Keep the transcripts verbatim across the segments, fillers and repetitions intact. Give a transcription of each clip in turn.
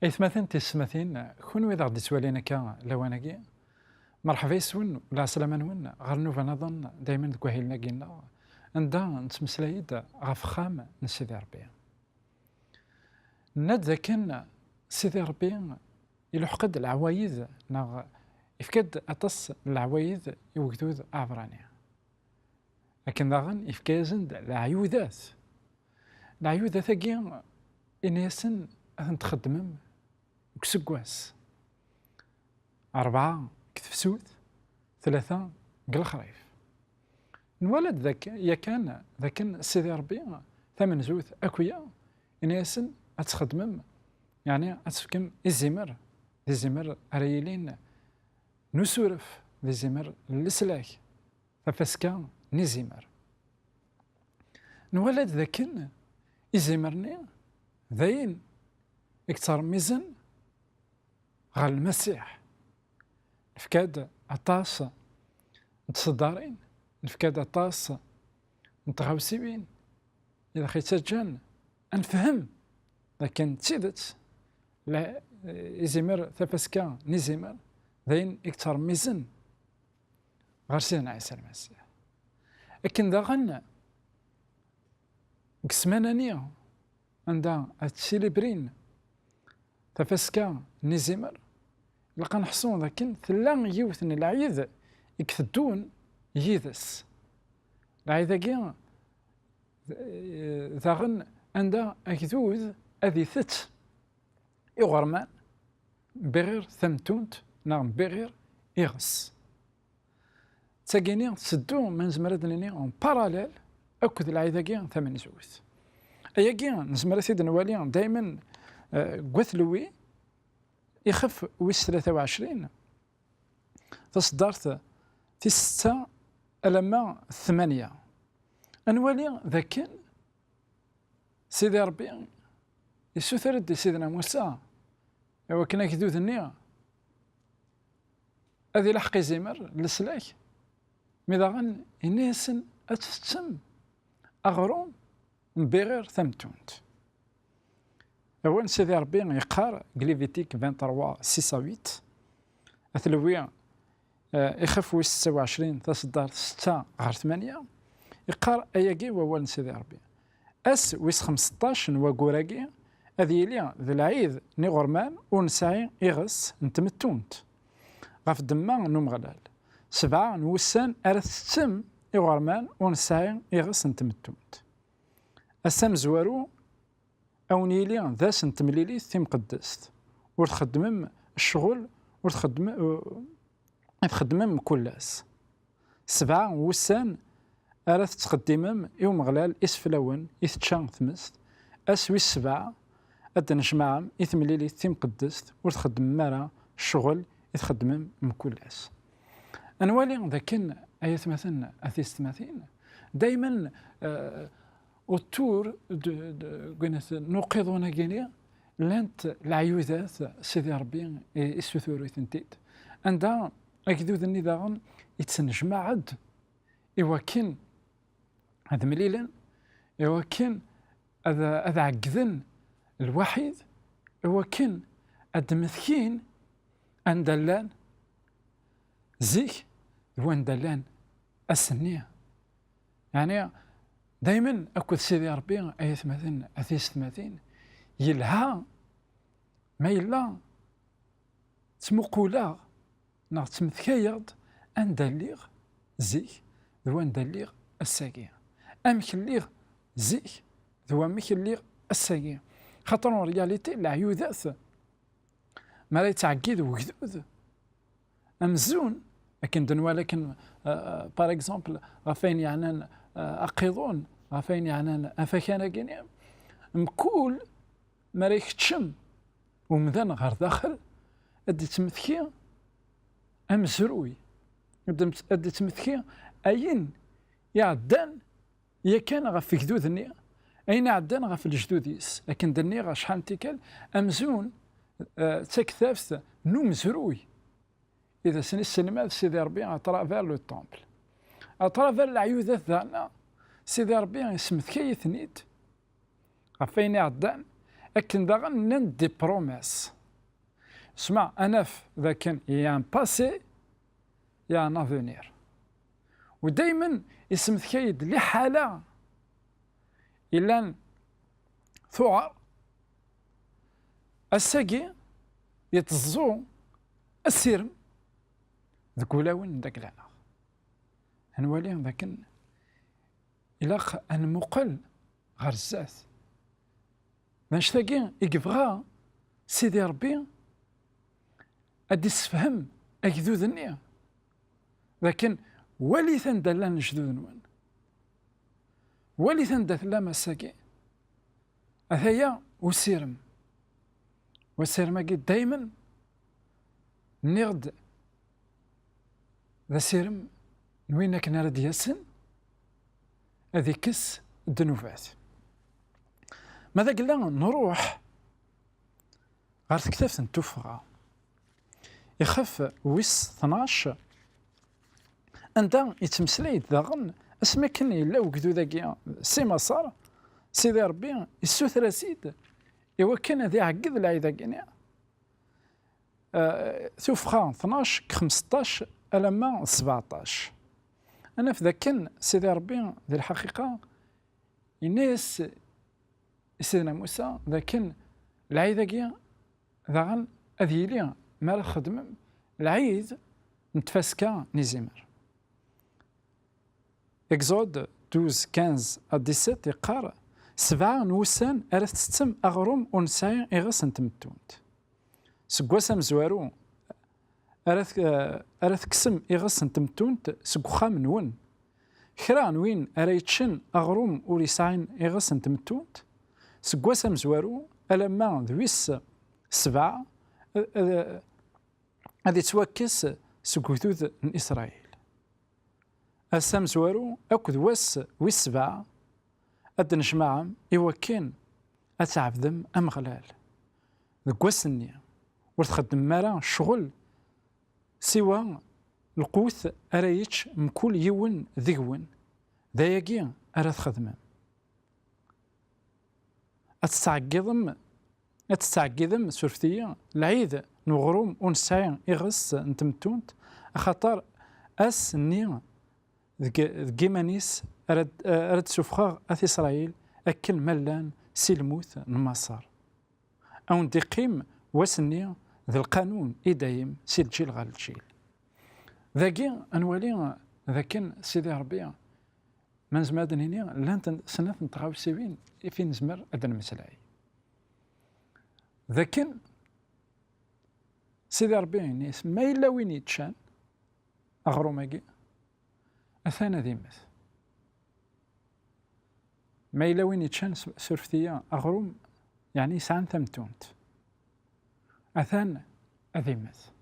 Aytmaten, tisetmatin, kunwi d aɣ-d-ittwalin akka lawan-agi, merḥba yes-wen, lɛeslama-nwen ɣer nnuba nniḍen, daymen deg wahil-agi-nneɣ, anda nettmeslay-d ɣef uxxam n Sidi Ṛebbi. Nenna-d dakken Sidi Ṛebbi iluḥeq-d leɛwayed, neɣ ifka-d aṭas n leɛwayed i ugdud aɛebṛani. Akken daɣen ifka-yasen-d leɛyudat. Leɛyudat-agi, ini-asen ad tent-txeddmem deg useggas, rebɛa deg tefsut, tlata deg lexrif. Nwala-d dak-, yakan dakken Sidi Ṛebbi tamenzut akk-ya, ini-asen ad txeddmem, yeɛni ad tefkem izimer, d izimer ara yilin n usuref, d izimer n leslak, tafaska n izimer. Nwala-d dakken izimer-nni d ayen i yettṛemmizen ɣer Lmasiḥ. Nefka-d aṭas n tseddarin, nefka-d aṭas n tɣawsiwin i d aɣ-yettaǧǧan ad nefhem dakken d tidet la-, izimer, tafaska n izimer, d ayen i yettṛemmizen ɣer Sidna Ɛisa Lmasiḥ. Akken daɣen deg ssmana-nni anda ad ttilibrin tafaska n izimer, ilaq ad neḥṣu dakken tella yiwet n lɛid i iteddun yid-s. Lɛid-agi, eh, daɣen anda agdud ad itett iɣerman, mbiɣir tamettunt neɣ mbiɣir iɣes. D tagini tetteddu, ma nezmer ad nini, en parallèle akked lɛid-agi tamenzut. Ayagi nezmer ad t-id-nwali daymen, eh, deg At Lewwi, ixef wis tlata u ɛecrin, taṣeddart tis setta alamma tmanya. Ad nwali dakken Sidi Ṛebbi yessuter-d i Sidna Musa i wakken agdud-nni ad ilḥeq izimer n leslak, mi daɣen yenna-yasen ad tettem aɣrum n biɣir tamettunt. Awal n Sidi Ṛebbi yeqqar deg Lévitique vingt-trois, six à huit, At Lewwi, eh, ixef wis setta u ɛecrin, taṣeddart setta ɣer tmanya, yeqqar ayagi wawal n Sidi Ṛebbi: Ass wis xemseṭṭac n waggur-agi ad yili d lɛid n iɣerman ur nesɛi iɣes n tmettunt, ɣef ddemma n Umeɣlal. Sebɛa n wussan ara tettem iɣerman ur nesɛi iɣes n tmettunt. Ass amezwaru a wen-yili d ass n temlilit timqeddest, ur txeddmem ccɣel, ur txeddmem, i txeddmem mkul ass. Sebɛa n wussan ara tettqeddimem i Umeɣlal iseflawen i tečča tmest, ass wis sebɛa ad d-tennejmaɛem i temlilit timqeddest, ur txeddmem ara ccɣel i txeddmem mkul ass. Ad nwali dakken, ay atmaten, a tisetmatin, daymen, eh, autour de, de, n uqiḍun-agi-ni, llant leɛyudat Sidi Ṛebbi i, issutur-itent-id, anda agdud-nni daɣen yettnejmaɛ-d i wakken ad mlilen, i wakken ad, ad ɛeggden lwaḥid, i wakken ad d-metkin anda llan zik d wanda llan ass-nni. Yeɛni, daymen akked Sidi Ṛebbi, ay atmaten, a tisetmatin, yelha ma yella ttmuquleɣ neɣ ttmetkayeɣ-d anda lliɣ zik d wanda lliɣ ass-agi. Amek lliɣ zik d wamek lliɣ ass-agi. Xaṭer en réalité, leɛyudat mi ara yettɛeggid ugdud amzun, akken d-nwala akken, euh, par exemple, ɣef ayen yeɛnan, euh, aqiḍun, ɣef ayen yeɛnan afakan-agi-ni, mkul mi ara ikeččem umdan ɣer daxel, ad d-ittmetki amezruy, ad d-, ad d-ittmetki ayen iɛeddan yakan ɣef ugdud-nni, ayen iɛeddan ɣef lejdud-is. Akken d-nniɣ acḥal n tikkal, amzun, eh, d taktabt n umezruy i d asen-isselmad Sidi Ṛebbi à travers le temple. À travers leɛyudat daɣen, Sidi Ṛebbi yesmetka-yi-ten-id ɣef wayen iɛeddan, Akken daɣen nnan-d des promesses. Sma, ad naf dakken il y a un passé, il y a un avenir. U daymen isemmetkay-d liḥala yellan tuɣar, ass-agi yettẓu asirem deg wulawen n dagla-nneɣ. Ad nwali dakken ilaq ad nmuqel ɣer zdat. D annect-agi i yebɣa Sidi Ṛebbi ad d-issefhem agdud-nni, d akken walit anda llan lejdud-nwen, walit anda tellam ass-agi. Ataya usirem. Wasirem-agi daymen nniɣ-d d asirem n win akken ara d-yasen ad ikkes ddnubat. Ma d agella nruḥ ɣer tektabt n tuffɣa, ixef wis tnac, anda yettmeslay-d daɣen asmi akken yella ugdud-agi si Maṣer, Sidi Ṛebbi issuter-as-id i wakken ad iɛegged lɛid-agi-nni. Eh, tuffɣa tnac, deg xemseṭṭac alamma d sbeɛṭac. Ad naf d akken Sidi Ṛebbi, di lḥaqiqa, yenna-yas i Sidna Musa d akken lɛid-agi daɣen ad yili mi ara txedmem lɛid n tfaska n izimer. Exode douze, quinze à dix-sept yeqqar: sebɛa n wussan ara tettettem aɣrum ur nesɛi iɣes n tmettunt. Seg wass amezwaru ara t-, eh, ara tekksem iɣes n tmettunt seg uxxam-nwen. Kra n win ara yeččen aɣrum ur yesɛin iɣes n tmettunt, seg wass amezwaru alamma d wis sebɛa, eh, eh, ad yettwakkes seg ugdud n Isṛayil. Ass amezwaru akked wass wis sebɛa ad d-tennejmaɛem i wakken ad tɛebdem Ameɣlal. Deg wass-nni, ur txeddmem ara ccɣel siwa lqut ara yečč mkul yiwen deg-wen, d ayagi ara txedmem. Ad tettɛeggiḍem, ad tettɛeggidem, surfet-iyi, lɛid n uɣrum ur nesɛi iɣes n tmettunt, axaṭer ass-nni deg, deg iman-is ara d-, ara d-sufɣeɣ at Isṛayil akken ma llan si lmut n Maṣer. A wen-d-iqqim wass-nni d lqanun i dayem si lǧil ɣer lǧil. Dagi ad nwali d akken Sidi Ṛebbi, ma nezmer ad d-nini, llant n-, snat n tɣawsiwin i fi nezmer ad d-nemmeslay. D akken Sidi Ṛebbi yenna-yas, ma yella win yeččan aɣrum-agi, atan ad immet. Ma yella win yeččan s-, surfet-iyi, aɣrum, yeɛni yesɛan tamettunt, atan ad immet.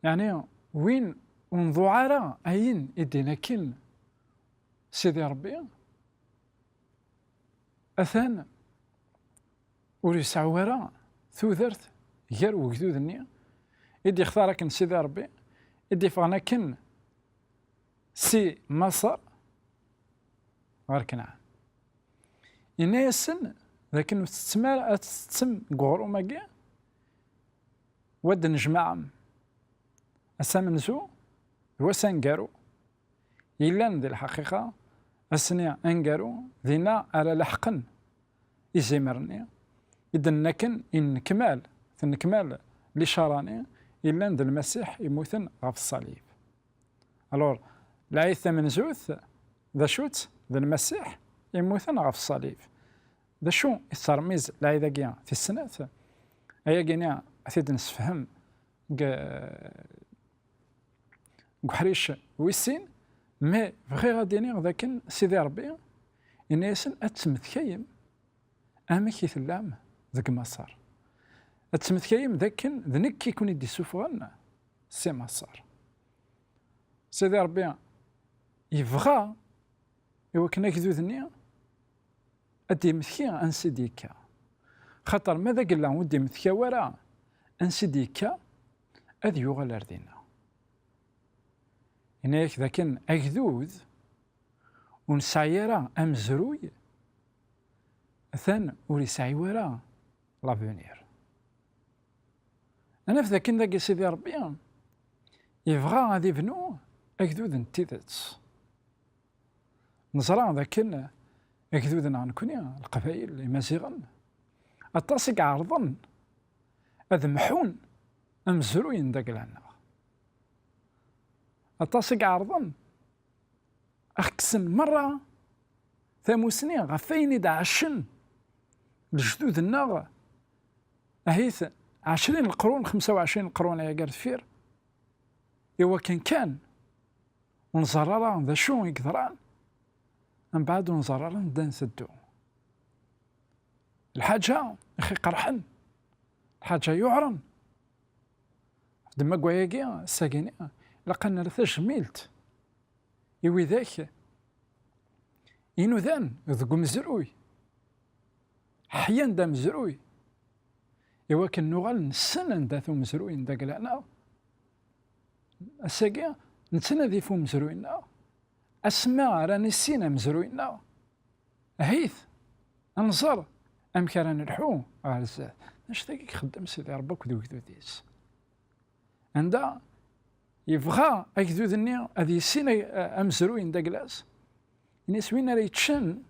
Yeɛni win ur nḍuɛ ara ayen i d-yenna akken Sidi Ṛebbi, atan ur iseɛɛu ara tudert gar wegdud-nni i d-yextar akken Sidi Ṛebbi, i d-yeffɣen akken si Maṣer ɣer Kanɛan. Yenna-yasen d akken ur tettettem ara, ad tettettem deg uɣrum-agi, wa d-tennejmaɛem ass amenzu d wass aneggaru. Yellan di lḥaqiqa, ass-nni aneggaru, dinna ara laḥqen izimer-nni i d-nenna akken i nnekmal, tennekmal licara-nni yellan d Lmasiḥ yemmuten ɣef ṣṣalib. Alors, lɛid tamenzut, d acu-tt? D Lmasiḥ yemmuten ɣef ṣṣalib. D acu i tettṛemmiz lɛid-agi tis snat? Ayagi-nni ad t-id-nessefhem deg, deg uḥric wis sin, mais bɣiɣ ad d-iniɣ d akken Sidi Ṛebbi yenna-yasen ad tmetkayem amek i tellam deg Maṣer. Ad tmetkayem d akken d nekk i ken-id-issufɣen si Maṣer. Sidi Ṛebbi yebɣa i wakken agdud-nni ad d-yemmetki ansi d-yekka. Xaṭer ma d agella ur d-yemmetkaw ara ansi d-yekka, ad yuɣal ar dinna. Yenna-yak d akken agdud ur nesɛi ara amezruy atan ur yesɛi wara l'avenir. Ad naf dakken dagi Sidi Ṛebbi yebɣa ad ibnu agdud n tidet. Neẓra dakken agdud-nneɣ nekkni, Leqbayel, Imaziɣen, aṭas i iɛerḍen ad mḥun amezruy n dagla-nneɣ. Aṭas i iɛerḍen ad kksen merra tamusni ɣef wayen i d-ɛacen lejdud-nneɣ, ahit ɛecrin leqrun, xemsa u ɛecrin leqrun ayagi ar deffir, i wakken kan ur nẓerr ara d acu i yeḍran, mbeɛd ur nẓerr ara anda nteddu. Lḥaǧa i ɣ-iqerḥen, lḥaǧa yuɛren. Ɣef ddemma n wayagi, ass-agi-ni, ilaq ad nerr tajmilt i widak inudan deg umezruy, ḥyan-d amezruy, i wakken nuɣal nessen anda-t umezruy n dagla-nneɣ. Ass-agi, nettnadi ɣef umezruy-nneɣ, asma ara nissin amezruy-nneɣ, ahit, ad nẓer amek ara nelḥu ɣer zdat. D acu-t-agi i ixeddem Sidi Ṛebbi akked ugdud-is? Anda yebɣa agdud-nni ad yissin a-, amezruy n dagla-s, ini-as win ara yeččen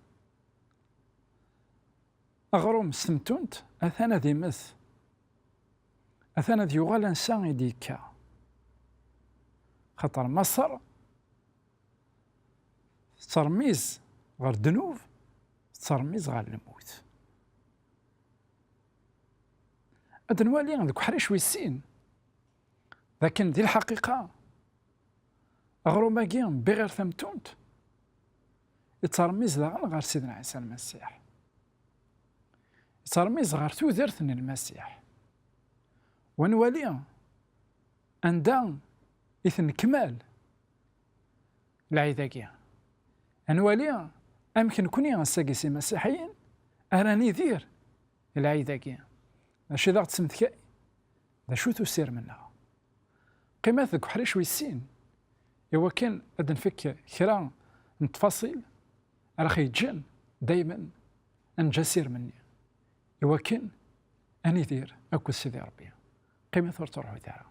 aɣrum s temtunt, atan ad immet. Atan ad yuɣal ansa i d-yekka. Xaṭer Maṣer tettṛemmiz ɣer ddnub, tettṛemmiz ɣer lmut. Ad nwali deg uḥric wis sin, d akken di lḥaqiqa aɣrum-agi n Biɣir Tamtunt yettṛemmiz daɣen ɣer Sidna Ɛisa Lmasiḥ. Yettṛemmiz ɣer tudert n Lmasiḥ. Wa nwali anda i tennekmal lɛid-agi. Ad nwali amek nekni ass-agi s imasiḥiyen ara nidir lɛid-agi. D acu i d aɣ-d-tesmetkay? D acu-t usirem-nneɣ? Qqimet deg uḥric wis sin, i wakken ad d-nfek kra n ttfaṣil ara ɣ-yeǧǧen daymen ad neǧǧ asirem-nni, i wakken ad nidir akked Sidi Ṛebbi. Qqimet ur ttruḥut ara.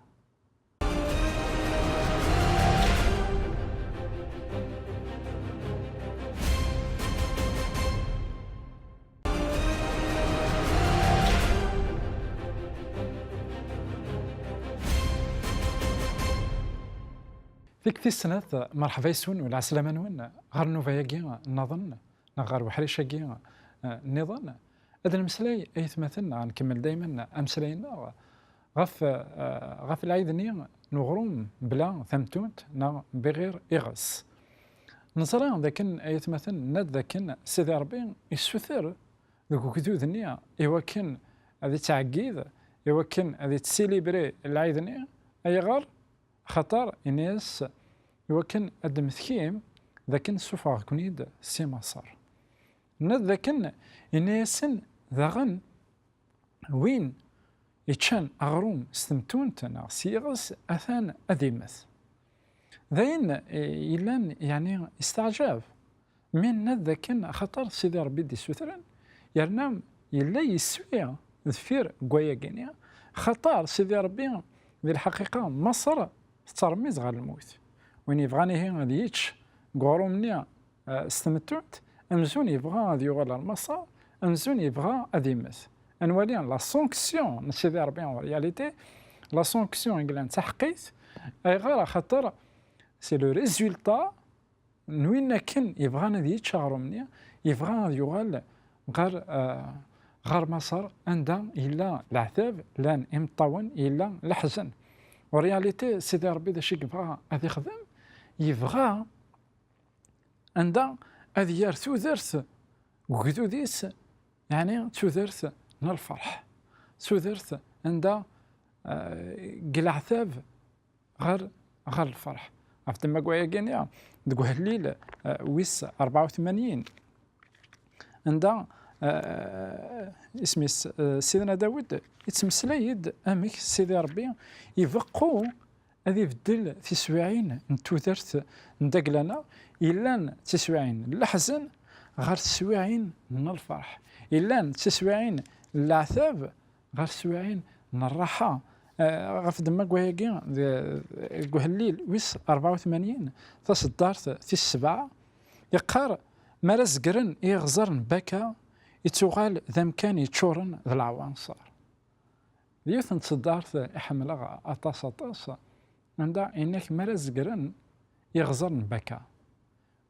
Tikti snat, merḥba yes-wen u lɛeslama-nwen ɣer nnuba-agi nniḍen neɣ ɣer uḥric-agi, eh, nniḍen. Ad nemmeslay, aytmaten, ad nkemmel daymen ameslay-nneɣ ɣef, eh, ɣef lɛid-nni n uɣrum bla tamtunt neɣ biɣir iɣes. Neẓra dakken, aytmaten, nenna-d dakken Sidi Ṛebbi yessuter deg ugdud-nni i wakken ad ittɛeggid, i wakken ad ittilibri lɛid-nni. Ayɣer? Axaṭer ini-as, i wakken ad d-temmektim d akken ssufɣeɣ-ken-id si Maṣer. Nna-d d akken ini-asen daɣen, win yeččan aɣrum s temtunt neɣ s yiɣes, atan ad immet. D ayen, eh, yellan, yeɛni, yesteɛjab. Mi nenna-d dakken axaṭer Sidi Ṛebbi d-issutren, yerna yella yiswi deffir n wayagi-nni, axaṭer Sidi Ṛebbi, di lḥaqiqa, Maṣer tettṛemmiz ɣer lmut. Win yebɣan ihi ad yečč deg uɣrum-nni, eh, s tmettunt, amzun yebɣa ad yuɣal ar Maṣer, amzun yebɣa ad immet. Ad nwali la sanction n Sidi Ṛebbi en réalité, la sanction i yellan d taḥeqqit. Ayɣer? Axaṭer c'est le résultat n win akken yebɣan ad yečč aɣrum-nni, yebɣa ad yuɣal ɣer, eh, ɣer Maṣer, anda yella leɛtab, llan imeṭṭawen, yella leḥzen. En réalité, Sidi Ṛebbi d acu i yebɣa ad ixdem? Yebɣa anda ad yerr tudert deg ugdud-is, yeɛni tudert n lferḥ, tudert anda, eh, deg leɛtab ɣer, ɣer lferḥ. Ɣef ddemma n wayagi-nni, deg uhellil, eh, wis rebɛa u tmanyin, anda, eh, isem-is, eh, Sidna Dawed, yettmeslay-d amek Sidi Ṛebbi ibeqqu ad ibeddel tiswiɛin n tudert n dagla-nneɣ, yellan d tiswiɛin n leḥzen, ɣer teswiɛin n lferḥ. yellan d tiswiɛin n leɛtab ɣer teswiɛin n rraḥa. Eh, ɣef ddemma n wayagi, de-, deg uhellil wis rebɛa u tmanyin, taṣeddart tis sebɛa, yeqqar: "Mi ara zegren i iɣzer n Baka, ittuɣal d amkan yeččuren d leɛwanṣer." D yiwet n tṣeddart i ḥemmleɣ aṭas, aṭas, anda yenna-k: "Mi ara zegren iɣzer n Baka."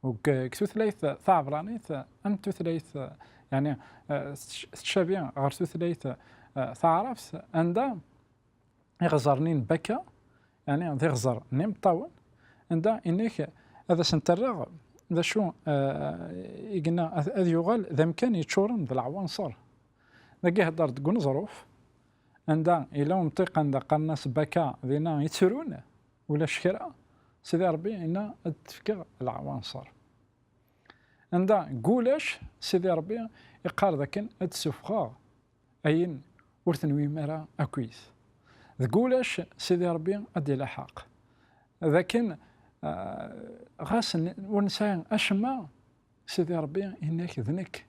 Deg, deg tutlayt taɛebranit, am tutlayt, yeɛni, eh, tec-, tettcabi ɣer tutlayt, eh, taɛrabt, anda iɣzer-nni n Baka, yeɛni d iɣzer n imeṭṭawen, anda yenna-k ad asen-terreɣ d acu, eh, i yenna, ad, ad yuɣal d amkan yeččuren d leɛwanṣer. Dagi ihedder deg uneẓruf, anda yella umṭiq anda qqaren-as Baka, dinna yettrun, ulac kra, Sidi Ṛebbi yenna ad d-fkeɣ leɛwanṣer. Anda deg ulac, Sidi Ṛebbi iqqar dakken ad d-ssufɣeɣ ayen ur tenwim ara akkit. Deg ulac, Sidi Ṛebbi ad d-ilaḥeq. Dakken, ah, ɣas n-, ur nesɛi acemma, Sidi Ṛebbi yenna-k: "D nekk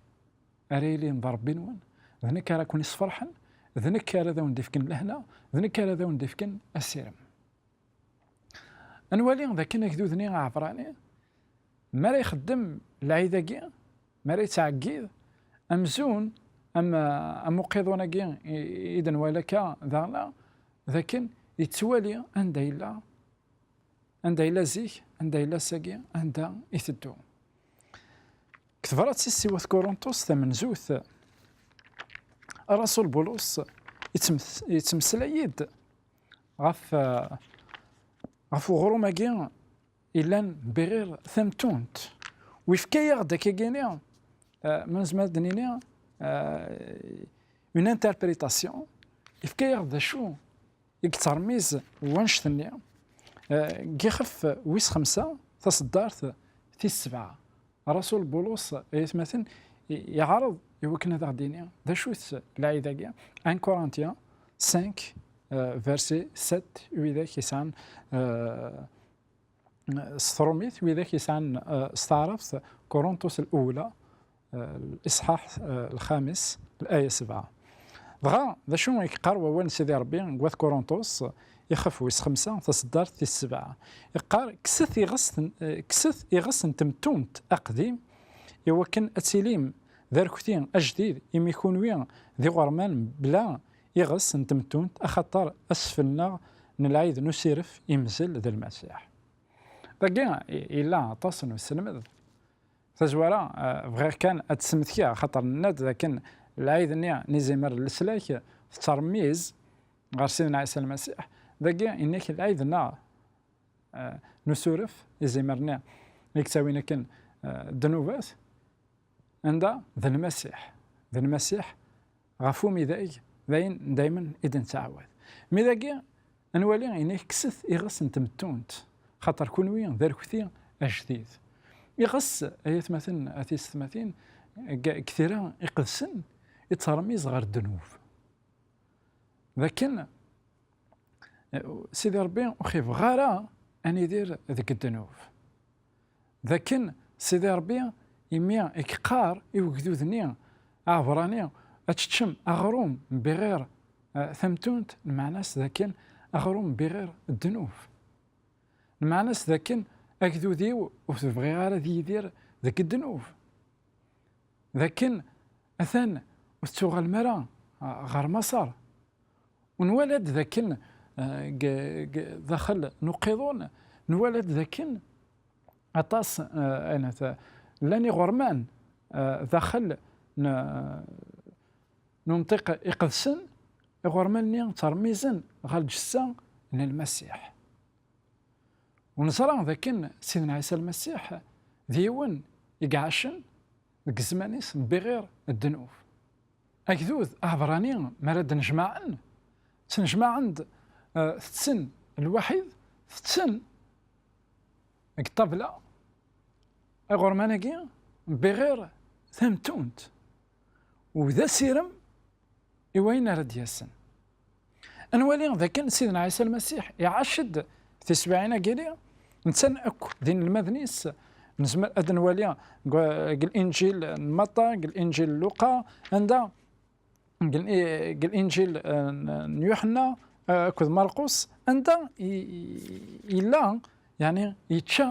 ara yilin d Ṛebbi-nwen, d nekk ara ken-isferḥen, d nekk ara d awen-d-ifken lehna, d nekk ara d awen-d-ifken asirem." Ad nwali dakken agdud-nni aɛebṛani, mi ara ixeddem lɛid-agi, mi ara yettɛeggid, amzun am, am uqiḍun-agi i, i d-nwala akka daɣen, dakken yettwali anda yella, anda yella zik, anda yella ass-agi, anda iteddu. Deg tebrat-is i wat Kuruntus tamenzut, Rasul Bulus yettmes-, yettmeslay-d ɣef, eh, ɣef uɣrum-agi yellan biɣir tamtunt, u yefka-yaɣ-d akkagini, eh, ma nezmer ad d-nini, eh, une interprétation, yefka-yaɣ-d d acu i yettṛemmiz wannect-nni, eh, deg yixef wis xemsa, taṣeddart tis sebɛa. Rasul Bulus, ay atmaten, i-, yeɛreḍ i wakken ad aɣ-d-yini d acu-t lɛid-agi. Un Corinthiens cinq, eh, verset sept, widak yesɛan, eh, s tṛumit, widak yesɛan, eh, s taɛrabt, Kuruntus l-ula, eh, l-iṣḥaḥ, eh, lxamis, l-aya sebɛa. Dɣa, d acu i yeqqar wawal n Sidi Ṛebbi deg wat Kuruntus, ixef wis xemsa, taṣeddart tis sebɛa? Yeqqar: "Kkset iɣes n, eh, kkset iɣes n temtunt aqdim, i wakken ad tilim d arekti ajdid, imi kunwi d iɣerman bla iɣes n temtunt, axaṭer asfel-nneɣ n lɛid n usiref imzel d Lmasiḥ." Dagi i-, yella aṭas n uselmed. Tazwara, eh, bɣiɣ kan ad d-smektiɣ, axaṭer nenna-d dakken lɛid-nni n izimer n leslak tettṛemmiz ɣer Sidna Ɛisa Lmasiḥ. Dagi, yenna-k lɛid-nneɣ, eh, n usuref, izimer-nni i yettawin akken, eh, ddnubat, anda d Lmasiḥ. D Lmasiḥ ɣef umidag, d ayen daymen i d-nettɛawad. Mi dagi, ad nwali yenna-k: "Kkset iɣes n tmettunt, xaṭer kunwi d arekti ajdid." Iɣes, ay atmaten, a tisetmatin, deg, deg tira iqedsen, yettṛemmiz ɣer ddnub. D akken, eh, Sidi Ṛebbi ur ɣ-ibɣi ara ad nidir deg ddnub. D akken Sidi Ṛebbi, imi i yeqqar i ugdud-nni aɛebṛani: "Ad teččem aɣrum n biɣir, eh, tamtunt", lmeɛna-s d akken aɣrum n biɣir ddnub. Lmeɛna-s d akken agdud-iw ur t-bɣiɣ ara ad yidir deg ddnub. D akken atan ur tettuɣalem ara, ah, ɣer Maṣer. U nwala-d d akken, ah, g-, g-, daxel n uqiḍun, nwala-d d akken aṭas, ah, ayen at-, llan iɣerman, ah, daxel n, n umṭiq iqedsen, iɣerman-nni ttṛemmizen ɣer lǧessa n Lmasiḥ. U neẓra d akken Sidna Ɛisa Lmasiḥ d yiwen i iɛacen deg zzman-is n biɣir ddnub. Agdud aɛebṛani, mi ara d-nnejmaɛen, ttnejmaɛen-d, eh, tetten lwaḥid, tetten deg ṭṭabla iɣerman-agi n biɣir tamtunt. U d asirem i wayen ara d-yasen. Ad nwali d akken Sidna Ɛisa Lmasiḥ iɛac-d tiswiɛin-agi-ni, netta akk d inelmaden-is, Nezmer ad nwali deg, deg Linǧil n Maṭa, deg Linǧil n Luqa, anda deg, deg Linǧil, eh, n, n Yuḥenna, eh, akked Marqus, anda i, i, yella, yeɛni, yečča,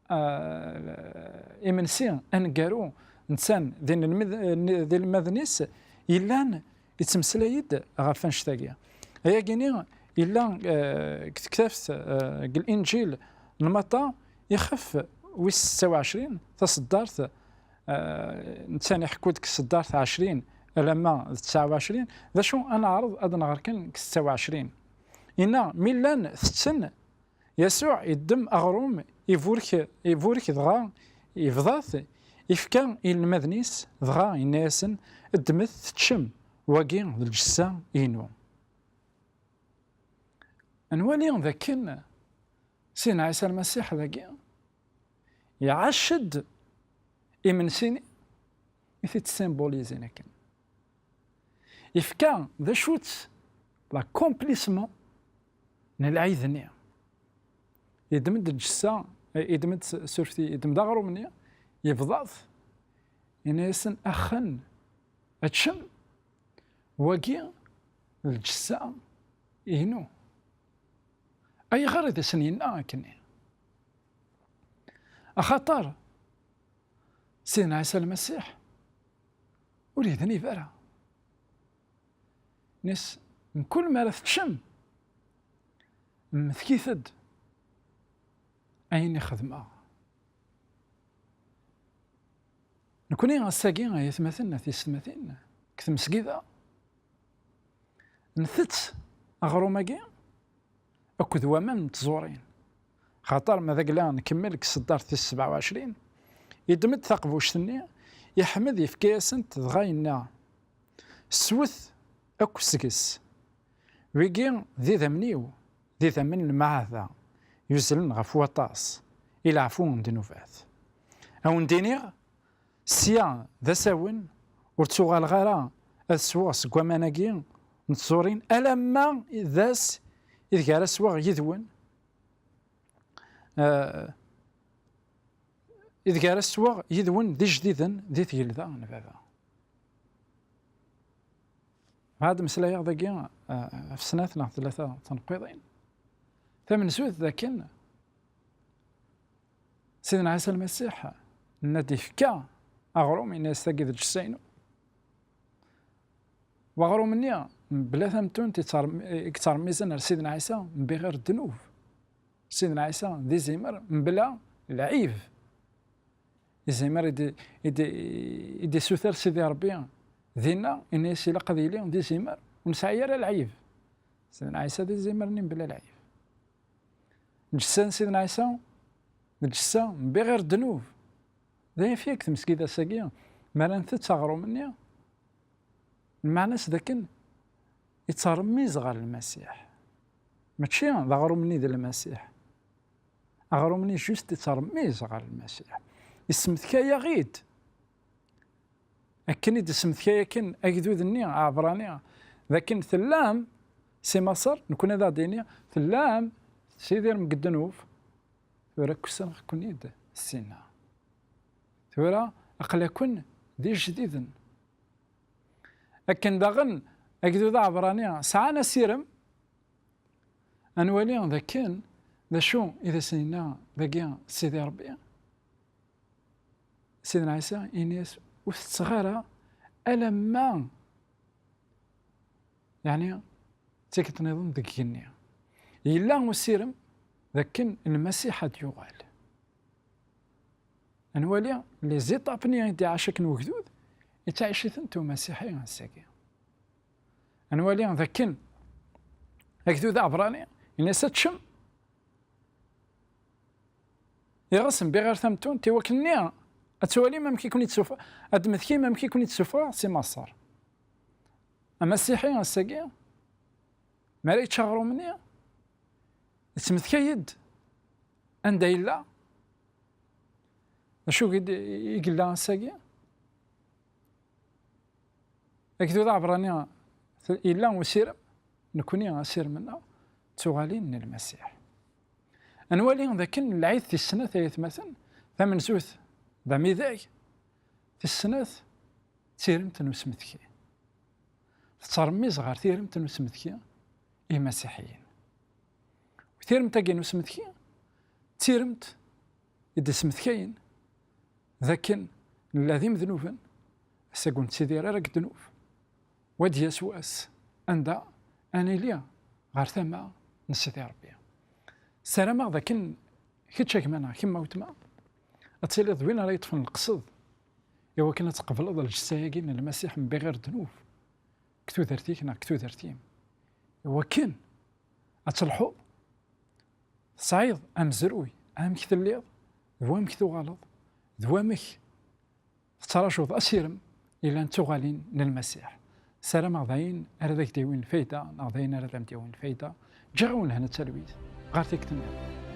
eh, imensi aneggaru, netta d inelmed-, d inelmaden-is, yellan yettmeslay-d ɣef annect-agi. Ayagi-ni yella, eh, deg tektabt, eh, deg Linǧil n Maṭa, ixef wis setta u ɛecrin, taṣeddart, eh, netta iḥekku-d deg tṣeddart ɛecrin alamma d tesɛa u ɛecrin. D acu, ad neɛreḍ ad nɣer kan deg setta u ɛecrin. Inna, mi llan tetten, Yasuɛ iddem aɣrum, iburek, iburek dɣa yebḍa-t, ifka i inelmaden-is, dɣa yenna-yasen, ddmet teččem, wagi d lǧessa-inu. Ad nwali dakken Sidna Ɛisa Lmasiḥ dagi iɛac-d imensi-nni i t-id-symbolizin akken. Yefka d acu-tt l'accomplissement n lɛid-nni. Yeddem-d lǧessa, yeddem-d s-, surfti, yeddem-d aɣrum-nni, yebḍa-t, yenna-yasen, axen, ččem, wagi d lǧessa-inu. Ayɣer i d asen-yenna akkenni? Axaṭer Sidna Ɛisa Lmasiḥ ur yednib ara. Nis, mkul mi ara teččem, mmektit-d ayen i xedmeɣ. Nekni ass-agi, ay atmaten, a tisetmatin, deg tmesgida, ntett aɣrum-agi akked waman n tẓurin. Xaṭer ma d agla nkemmel deg tseddart tis sebɛa u ɛecrin, yeddem-d taqbuct-nni, iḥmed, yefka-yasent, dɣa yenna, swet akk seg-s. Wigi d idammen-iw, d idammen n lmeɛahda, yuzzlen ɣef waṭas, i leɛfu n ddnubat. A wen-d-iniɣ, sya d asawen, ur ttuɣaleɣ ara ad sweɣ seg waman-agi n tẓurin, alamma d ass ideg ara sweɣ yid-wen, eh, ideg ara sweɣ yid-wen d ijdiden di tgelda n Baba. Bɣiɣ ad meslayeɣ dagi, eh, ɣef snat neɣ tlata tenqiḍin. Tamenzut d akken Sidna Ɛisa Lmasiḥ, nenna-d, ifka aɣrum, yenna-yas, tagi d lǧessa-inu. Waɣrum-nni, mebla tamtunt, i tterm-, i yettermizen ar Sidna Ɛisa, mbiɣir ddnub. Sidna Ɛisa d izimer mebla lɛib. Izimer i d-, i d-, i d-isuter Sidi Ṛebbi dinna, ini-as ilaq ad yili d izimer ur nesɛi ara lɛib. Sidna Ɛisa d izimer-nni mebla lɛib. Lǧessa n Sidna Ɛisa d lǧessa mbiɣir ddnub. D ayefki deg tmesgida ass-agi, mi ara ntett aɣrum-nni, lmeɛna-s d akken ittṛemmiz ɣer Lmasiḥ. Mačči d aɣrum-nni d Lmasiḥ. Aɣrum-nni juste ittṛemmiz ɣer Lmasiḥ. Ismetkay-aɣ-id. Akken i d-ismetkay akken agdud-nni aɛebṛani, d akken tellam si Maṣer, nekkni ad aɣ-d-yini, tellam tettidirem deg ddnub, tura kkseɣ-ken-id ssinna. Tura aql-aken d ijdiden. Akken daɣen agdud aɛebṛani sɛan asirem, ad nwali d akken d acu i d asen-yenna dagi Sidi Ṛebbi. Sidna Ɛisa, ini-as, ur tetteɣ ara alamma, yeɛni, d tikkelt nniḍen deg igenni. Yella usirem d akken Lmasiḥ ad d-yuɣal. Ad nwali les étapes-nni i d-iɛac akken ugdud, yettɛic-itent umasiḥi ass-agi. Ad nwali d akken agdud aɛebṛani, ini-as ad teččem, iɣes mbiɣir tamtunt, i wakken-nni ad twalim amek i ken-id-suf-, ad d-tmetkim amek i ken-id-sufɣeɣ si Maṣer. Amasiḥi ass-agi, mi ara yečč aɣrum-nni, yettmetkay-d anda yella, d acu i d-, i yella ass-agi. Agdud aɛebṛani, t-, yella usirem, nekkni asirem-nneɣ d tuɣalin n Lmasiḥ. Ad nwali d akken lɛid tis snat, ay atmaten, Tamenzut d amidag, tis snat d tiremt n usmetki. Tettṛemmiz ɣer tiremt n usmetki i imasiḥiyen. U tiremt-agi n usmetki d tiremt i d-ismetkayen d akken nella d imednuben, ass-agi ur nettidir ara deg ddnub. Wa d-yas wass anda ad nili ɣer tama n Sidi Ṛebbi. Ssarameɣ d akken kečč a gma neɣ kemm a weltma ad tiliḍ d win ara yeṭṭfen leqsed i wakken ad tqebleḍ lǧetta-agi n Lmasiḥ mebbi ɣer ddnub deg tudert-ik neɣ deg tudert-im, i wakken ad telḥuḍ tesɛiḍ amezruy amek telliḍ d wamek tuɣaleḍ d wamek tettrajuḍ asirem yellan d tuɣalin n Lmasiḥ. Ssarameɣ d ayen ara d ak-d-yawin lfayda neɣ d ayen ara d am-d-yawin lfayda. Ǧǧiɣ-awen lehna d talwit ɣer tikkelt nniḍen.